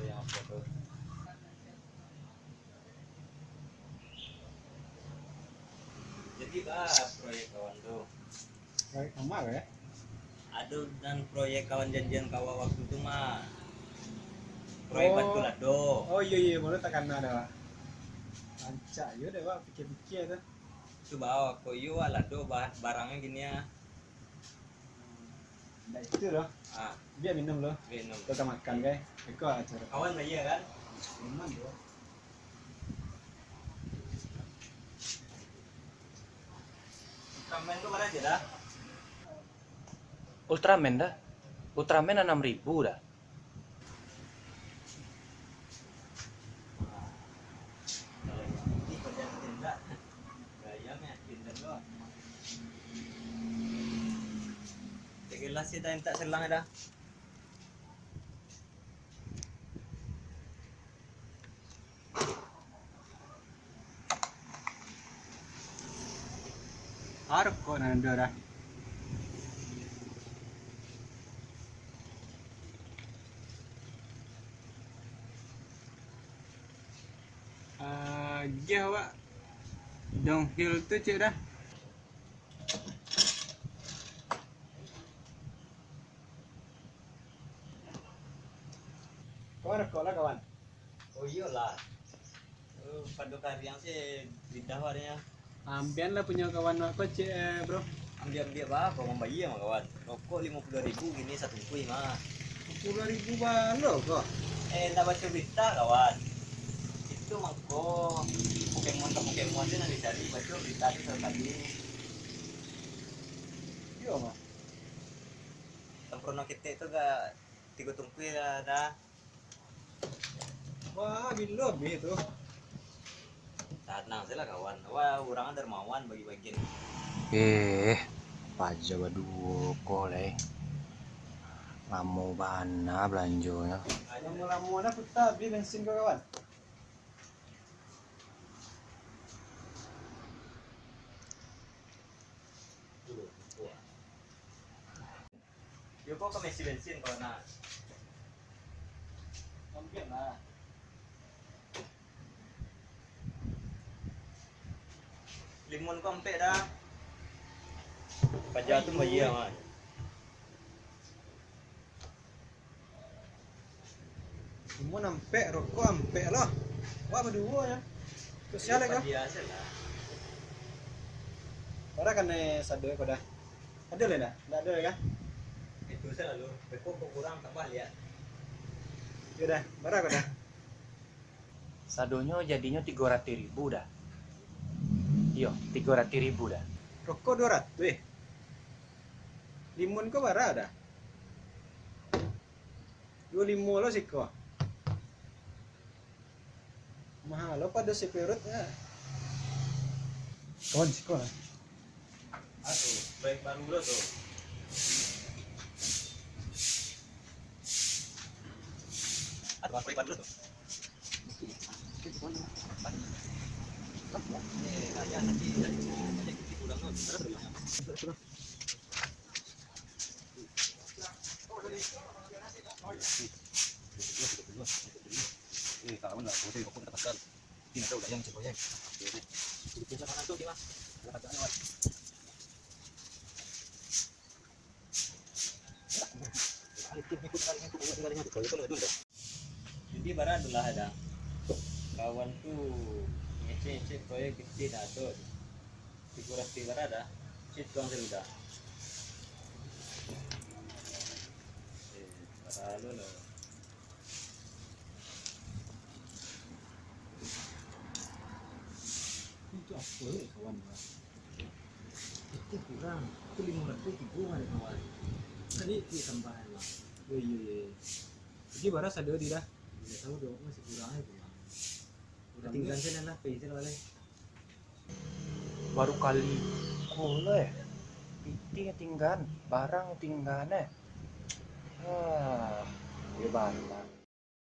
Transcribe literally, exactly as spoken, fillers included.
Yang apa tu? Jadi, bah, proyek kawan tu. Proyek kamar, ya? Ado nan proyek kawan janjian kawan waktu tu mah. Proyek Oh. Batu Lado. Oh, iyo, iyo, baru takana dah, Wak. Rancak iyo dah, Wak, pikir-pikir tu. Tu, bah, ko iyo, Wak, Lado, bah, barangnyo gini, ah. Ndak itu doh. Ah. Biak minum lo. Minum. Kau ka makan, kai? Iko acara. Kawan lah, iya kan? Minum, bro. Ultraman tu bara aja dah? Ultraman dah? Ultraman anam ribu dah. Segelas sih dah, minta selang dah. Arok ko nan ado dah. Ah, giah, Wak. Downhill tu, cek dah. Kawan, rokok lah, kawan. Oh, iyolah. Eh, pado kariang sih lidah warnanya. Ambian lah punyo kawan wak ko, cek, eh, bro. Ambiak-ambiak bah, kok mambayia mah, kawan. Rokok limo puluah ribu kini satungkuih mah. Limo puluah ribu balo ko? Eh, ndak baco berita, kawan. Itu mangko Pokemon ka Pokemon tu nan dicari, baco berita tu sakali. Iyo mah. Sempurna ketek tu ka tigo tungkuih lah dah. Wah, bilo abih tu. Tanang sajolah, kawan. Wah, urang dermawan bagi-bagian. Eh, paja baduo ko lai. Lamo bana balanjonyo. Lamo-lamo dah puta abih bensin ko, kawan. Yo, kau ka mesi bensin, kawan, nah. Ambiak lah. Limun ko ampek dah. Paja tu bayia, man. Limun ampek, rokok ampek lah. Wak baduo nyo. Kok sia lai ko? Bara kanai sado ko dah? Ado lai dah? Ndak ado lai kah? Itu salah lu. Beko kok kurang tambah liak. Yo dah, bara ko dah? Sadonyo jadinyo tigo ratuih ribu dah. Iyo, tigo ratuih ribu dah. Rokok duo ratuih. Limun ko bara dah? Duo limo lo siko. Mahal lo pado si Perut, ya. Kawan siko lah. Aduh, baik baru lo tu. Aduh, baik baru lo tu. Eh, kaya nanti dari, dari kurang lo. Jadi, bara tu lah dah. Kawan tu ngecek-ngecek proyek kecil dah tu. Tigo ratuih bara dah. Cek tuang saludah. Eh, bara lo lah. Itu apo, eh, kawan, bah? Itu kurang. Itu limo ratuih tigo, kawan. Tadi itu tambahan, bah. Yo, yo, yo, yo. Jadi, bara sado di dah? Ndak tahu doh, masih kurang, eh, kurang. Kurang. Tinggan sajo lah, pensil balik. Baru kali ko lo, eh. Pitih tinggan, barang tinggan, eh. Ah, iyo bana.